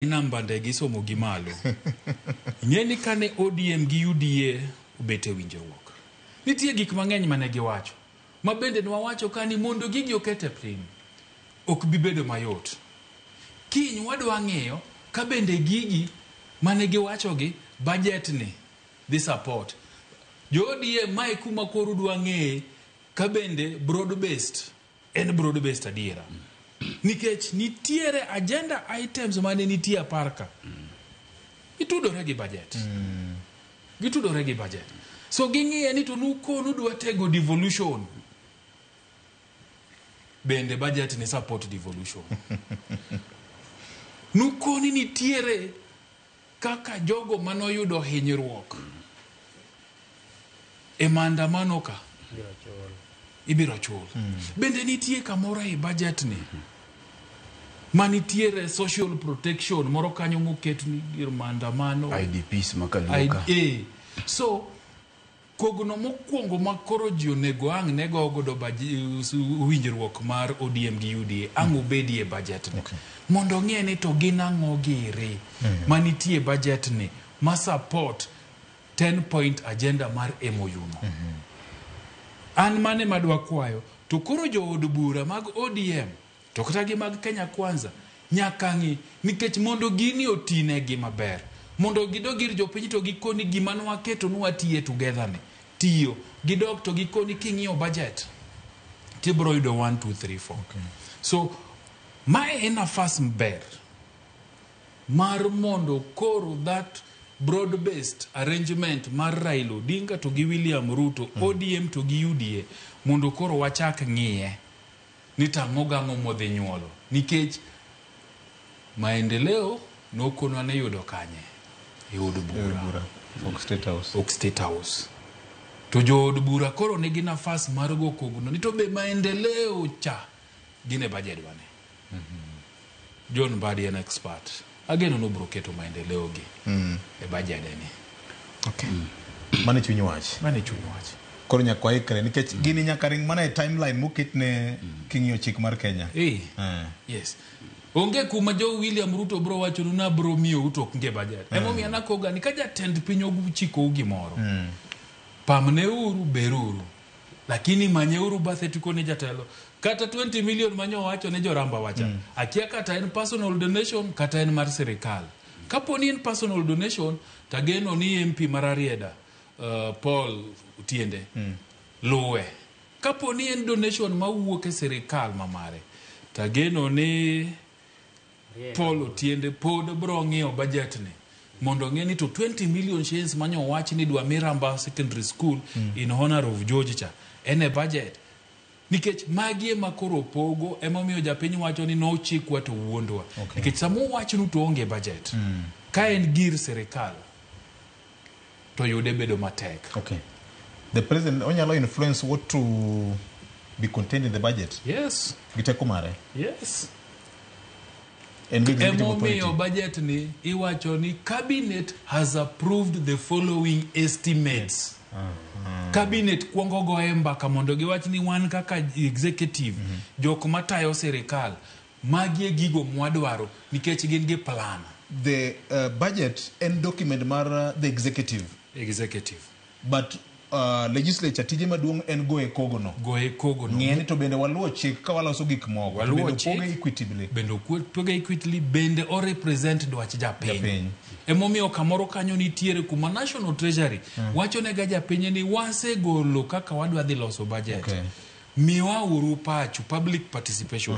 Namba ndege isomo gi malo. Ing'e ni kane ODM gi UDA obet e winjruok, nitie gik mang'eny mane giwacho ma bende nwawacho ka ni mondo gigi oket e piny ok bi bedo mayot. Kiny wadwa ng'iyo ka bende gigi mane giwachogi budget ni dhi support. Jo ODM mae kuma koro udwa ng'eye ka bende broad based en broad based adiera. Nikech nitiere agenda items mane nitie apar ka. Gitudore gi budget. Gitudore gi budget. So ging'iye ni to nukonu dwa tego devolution. Bende budget ni support devolution. Nukoni nitiere kaka jogo manoyudo hinyruok e maandamano ka ibiro chul. Bende nitie kamoro ei budget ni manitiere social protection moro kanyo moket ni gir maandamano IDPs makaluo ka. So kogno mokwongo ma koro ji onego ang' ne go godo winjruok mar ODM gi UDA ang' obedie e budget ni. Mondo ong'e ni to gin ang'o giri manitie e budget ni ma support 10 point agenda mar MOU no. An mane madwa kwayo to koro jood bura mag ODM to kata gi mag Kenya Kwanza nyaka ng'i nikech mondo gini otinegi maber mondo gidog ir jopiny to gikoni gima nwaketo nwatiye together ni tiyo gidog to gikoni king'iyo budget tibro yudo 1 2 3 4. So mae en nafas maber mar mondo koro that broad based arrangement mar Raila Odinga to gi William Ruto, ODM to gi UDA mondo koro wachak ng'iye ni tang'o gang'o modhi nyuolo nikech maendeleo nokonwa ni yudo kanye e od bura. Bura. Ok State House. Ok State House. To jood bura koro nigi nafas mar go kogno ni to be maendeleo cha gin e budget wane. John Mbadi en expert. Ageno ni obiro keto maendeleo gi e budget ni. Okay. Mano e chuny wach. Mano e chuny wach. Koro nyaka waikre nikech gini nyaka ring mana e timeline moket ne king'iyo chik mar Kenya. Yes. Onge kuma jo William Ruto bro wacho ni nabro miyou to ok nge budget. Emomiyo anakoga ni ka jatend piny ochikou gimoro, pamneuru, beruru. Lakini manyeuru bathe tikone jatelo. Kata 20 million manyo wacho ne joramba wacha. Akia kata en personal donation kata en mar sirikal. Kapo ni en personal donation, tageno ni MP mar Rarieda, Paul Otiende, luwe. Kapo ni en donation mawuok e sirikal mamare, tageno ni Paul Otiende pod bro ng'iyo budget ni mondo ong'e ni to 20 million shillings manyo wach ni dwa mi Ramba Secondary School in honor of George cha en e budget. Nikech magi ema koro pogo emomiyo japiny wacho ni nochikwa to wuondwa. Nikech sama uwachnu to onge budget. Ka en gir sirikal to yude bedo matek. Okay. The president onyalo influence what to be contained in the budget. Yes. Gi teko mare. Yes. En gi executive Emomiyo authority. budget ni iwacho ni cabinet has approved the following estimates. Cabinet kuongo goye mbaka mondo giwach ni wan kaka executive jok matayo sirikal magi e gigo mwadwaro nikech gin gi plan. The budget en document mar the executive. Executive. But legislature tije maduong' en goye kogono. Goye kogono. Ng'e ni to bende waluwo chik ka waloso gik moko. To Waluwo bende chik. opoge equitably. Bende opoge equitably, bende o represent dwach japiny. Japiny. Emomiyo kamoro kanyo nitiere kuma National Treasury wacho ne ga japiny ni wasegolo kaka wadwa dhi loso budget. Okay. Miwa uru pachu, public participation.